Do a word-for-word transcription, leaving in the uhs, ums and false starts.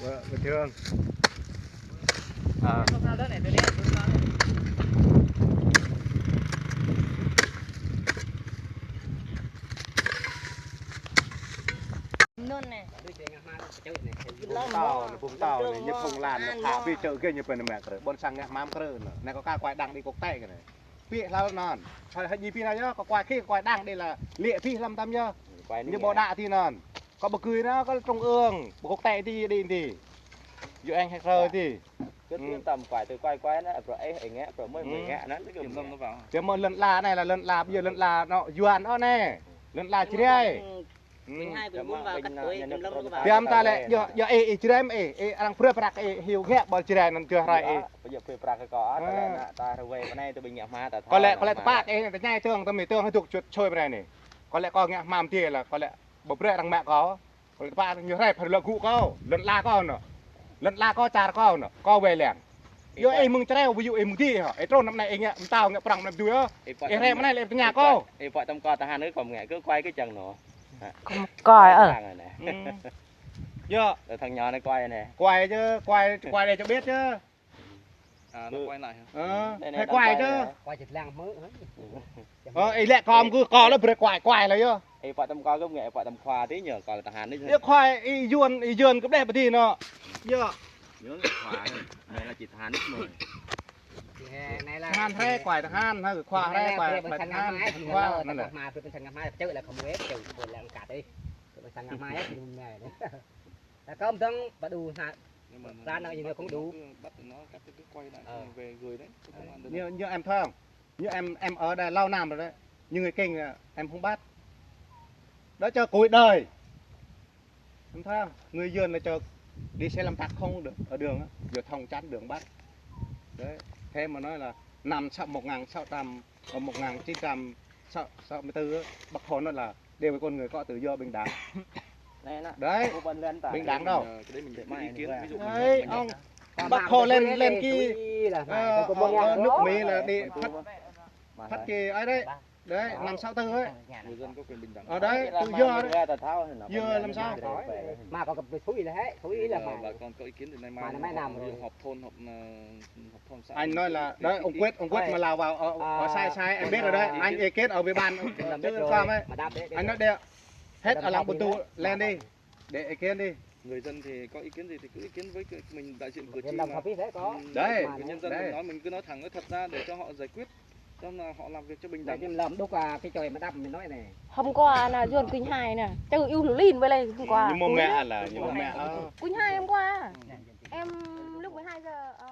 Bình thường. À. Nôn này. Bông tàu, bông tàu, ñu phung lan, ñu pha pi čơ kơ ñu pơ ñu mă krơ. Ƀôn sang ngă hmam krơ, nă. Nă kâo ka kuai đang đi kok tê kơ nă. Pi hlâo năn. Hơi hơi ñu pi hlâo yơh, kâo kuai khĭ, kâo kuai đang đi la. Lĕ pi hlăm tam yơh. Ñu ƀu đă ti năn. Kâo ƀu kưi nă, kâo trung ương, ƀu kok tê ti đi ti. Yu eng hek rơ ti. Cứ yên tâm, kuai tơ kuai kuai nă, pro ê ê ngă, pro mơi mơi ngă nă. Kiểm lâm nó vào. Tiêm mơ lăn la nă, la lăn la, ƀiă lăn la nă, yuan ôh nă. Lăn la Jrai. Bình hai, bình bốn vào cắt tối, kiểm lâm nó vào. Tiêm ta lĕ, yua, yua ê, ê Jrai mă ê, ê arăng prơ prak ê, hiu ngă ƀôl Jrai năn jua rai ê. Bây giờ prơ prak kơ kâo, ta lĕ nă, ta rơwei pơ anai, ta bình ngă hma, ta thâo. Kâo lĕ, kâo lĕ ta pă ê, ta ñai tơng, ta mĭ tơng, hơduk čut čôi pơ anai nă. Kâo lĕ kâo ngă hmam ti la, kâo lĕ ƀu brơi arăng mă kâo. Kâo lĕ ta pă ñu rai pha lŏ gŭ kâo, lŏn la kâo nă. Lŏn la kâo čar kâo nă, kâo wai lăng. Yua ê mơ̆ng Jrai, ƀu yua ê mơ̆ng ti hă. Ê trôn năm nay ê ngă mtao ngă prăng năm dui hă. Ê rai mơ̆ng anai lĕ tơña kâo. Ê pă tăm kâo tahan ư kâo ngă kơ kuai kơ čang nă. Kâo kuai ơ. Yua. Thằng nhỏ này kuai này. Kuai čơ, kuai, kuai đe čơ ƀiă čơ. À, nó quay lại hả? Ơ, phải quay chứ. Quay chụp lăng mơ. Ơ, ê lĕ kâo kơ kâo lĕ brơi kuai, kuai lĕ yơh. Ê, pă tăm kâo kơ ngă, ê, pă tăm khua ti ñu, kâo tahan ti. Ê, kuai, ê, yuan, ê, yuan kơ đeh ƀă ti nă. Yơh. Yuan khua, anai la či tahan ti mơ̆. Tahan hrơi kuai tahan, hă, khua hrơi kuai, kuai tahan, khua, năn lĕ. Hma, pơ pơ sang hma, čơ lĕ không web, čơ ƀu lăng kăt ê. Pơ pơ sang hma yơh, či mơ̆ nă. Ta kâo mơ̆ng pă đu hă. Ra nă ñu không đủ. Bắt nó cắt cái quay lại, xong rồi về gửi đấy cho công an. Như, như em thấy không? Như em, em ở đây lâu năm rồi đấy. Như người Kinh là em không bắt. Đó cho cuối đời. Em thấy không? Người Yuan là cho đi xe lâm tặc không được ở đường á, giờ thông chắn đường bắt. Đấy, thế mà nói là năm sáu, một ngàn sáu trăm, ờ, một ngàn chín trăm sáu, sáu mươi tư á, Bác Hồ nói là đều con người có tự do bình đẳng. Đấy, bình đẳng đâu. Ờ, cái đấy mình phải có ý kiến, ví dụ mình, đấy, mình ông Bác Hồ lên, lên cái, ờ, ờ, ờ, nước Mỹ là đi phát, phát cái ấy đấy. Đấy, năm sáu tư ấy. Người dân có quyền bình đẳng. Ờ, đấy, tự do đấy. Giờ làm sao? Mà có cái thú ý là hết, thú ý là mà bà con có ý kiến thì nay mai, ví dụ họp thôn, họp, ờ, họp thôn xã. Anh nói là, đấy, ông Quyết, ông Quyết mà là vào, ờ, ờ, sai, sai, em biết rồi đấy. Anh ý kiến ở ủy ban, ờ, chứ sao ấy. Anh nói đi, hết ở lòng Bình Thu lên đi, để ý kiến đi. Người dân thì có ý kiến gì thì cứ ý kiến với cái, mình đại diện cử tri mà. Đấy, nhân dân mình nói, mình cứ nói thẳng nói thật ra để cho họ giải quyết, cho là họ làm việc cho bình đẳng. Làm đúc à, cái trời mà đắp mình nói này. Hôm qua là Yuan Quỳnh Hai nè, chứ yêu lũ lin với lại hôm qua. Ñu mơ̆ mă la, ñu mơ̆ mă. Quỳnh Hai hôm qua. Em lúc mười hai giờ, ờ.